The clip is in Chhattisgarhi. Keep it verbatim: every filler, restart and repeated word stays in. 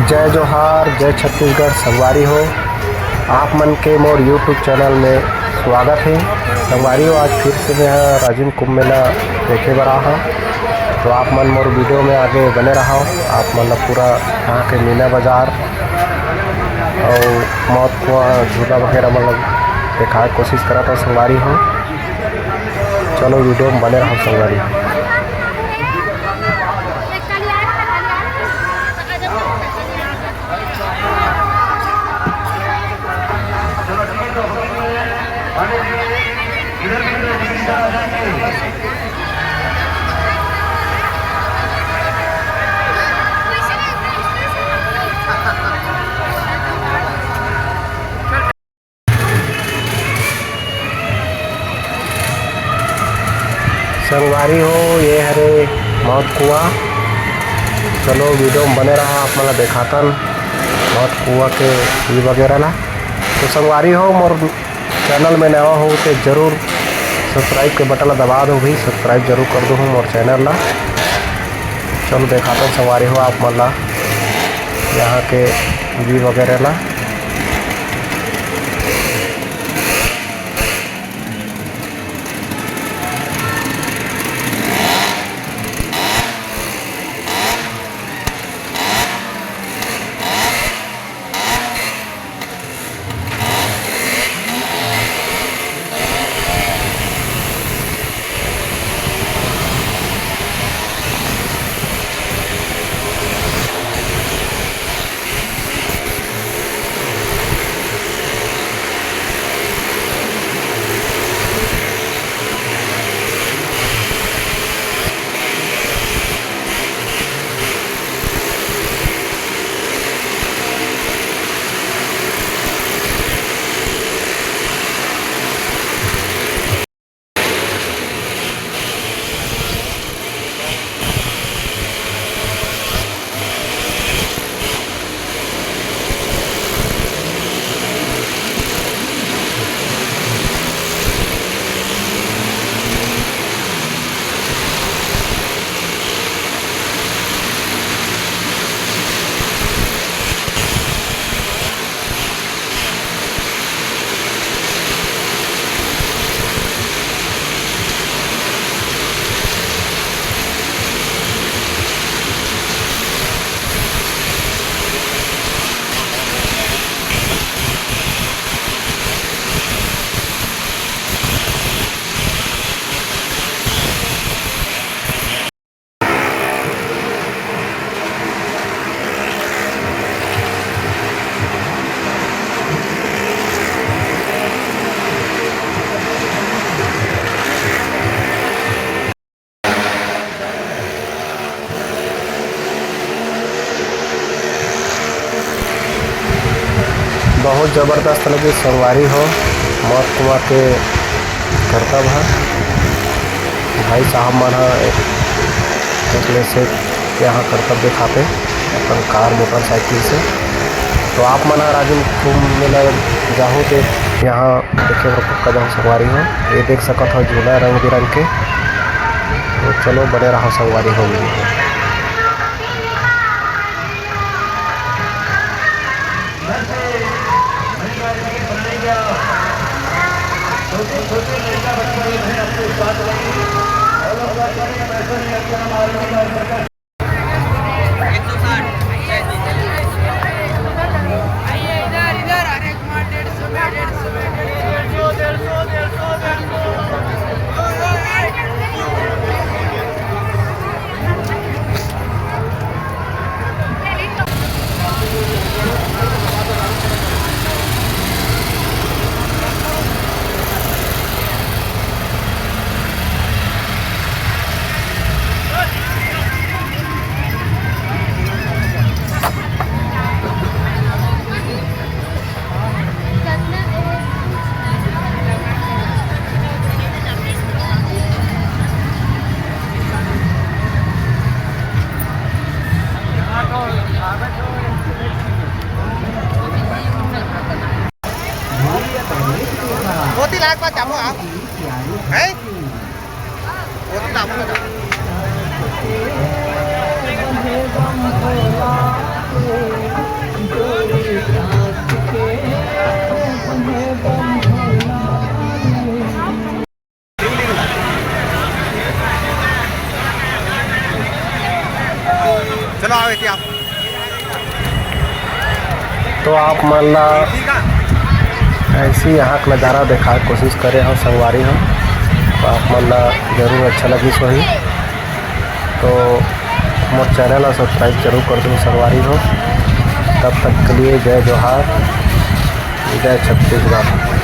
जय जोहार, जय छत्तीसगढ़। संगवारी हो, आप मन के मोर YouTube चैनल में स्वागत है। संगवारी हो, आज फिर से मैं ह राजिम कुंभ मेला देखे बर आहा हूँ, तो आप मन मोर वीडियो में आगे बने रहा। आप मन ला पूरा यहाँ के मीना बाजार और मौत कुआं झूला वगैरह मन ला देखाए के कोशिश करत हूँ संगवारी हो। चलो वीडियो में बने रहो संगवारी। संगवारी हो, ये हरे मौत कुआं। चलो वीडियो में बने रहा, आप मन ला देखातन मौत कुआं के ई वगैरह ला। तो संगवारी हो, मोर चैनल में नवा हो तो जरूर सब्सक्राइब के बटन ला दबा दो भी, सब्सक्राइब जरूर कर दो मोर चैनल ला। चलो देखातन संगवारी हो आप मन ला यहाँ के ई वगैरह ला। बहुत जबरदस्त लगे संगवारी हो, मौत कुआं के करतब ह। भाई साहब मन ह एक, एक ले से यहाँ करतब दिखाते अपन कार मोटरसाइकिल से। तो आप मन ह राजिम कुंभ मेला जाहू तो यहाँ देखे बर पक्का जाहू संगवारी हो। ये देख सकत हो झूला रंग बिरंग के। तो चलो बने रहो संगवारी हो। धोती लाग बा जामो आप। हैं? धोती लाग बा जामो। चलो आओ, एती आओ। तो आप मन ला ऐसी यहाँ का नज़ारा देखा कोशिश करे हो संगवारी हो, तो आप मन ला जरूर अच्छा लगिस होही। तो मोर चैनल ला सब्सक्राइब जरूर कर दो संगवारी हो। तब तक के लिए जय जोहार, जय छत्तीसगढ़।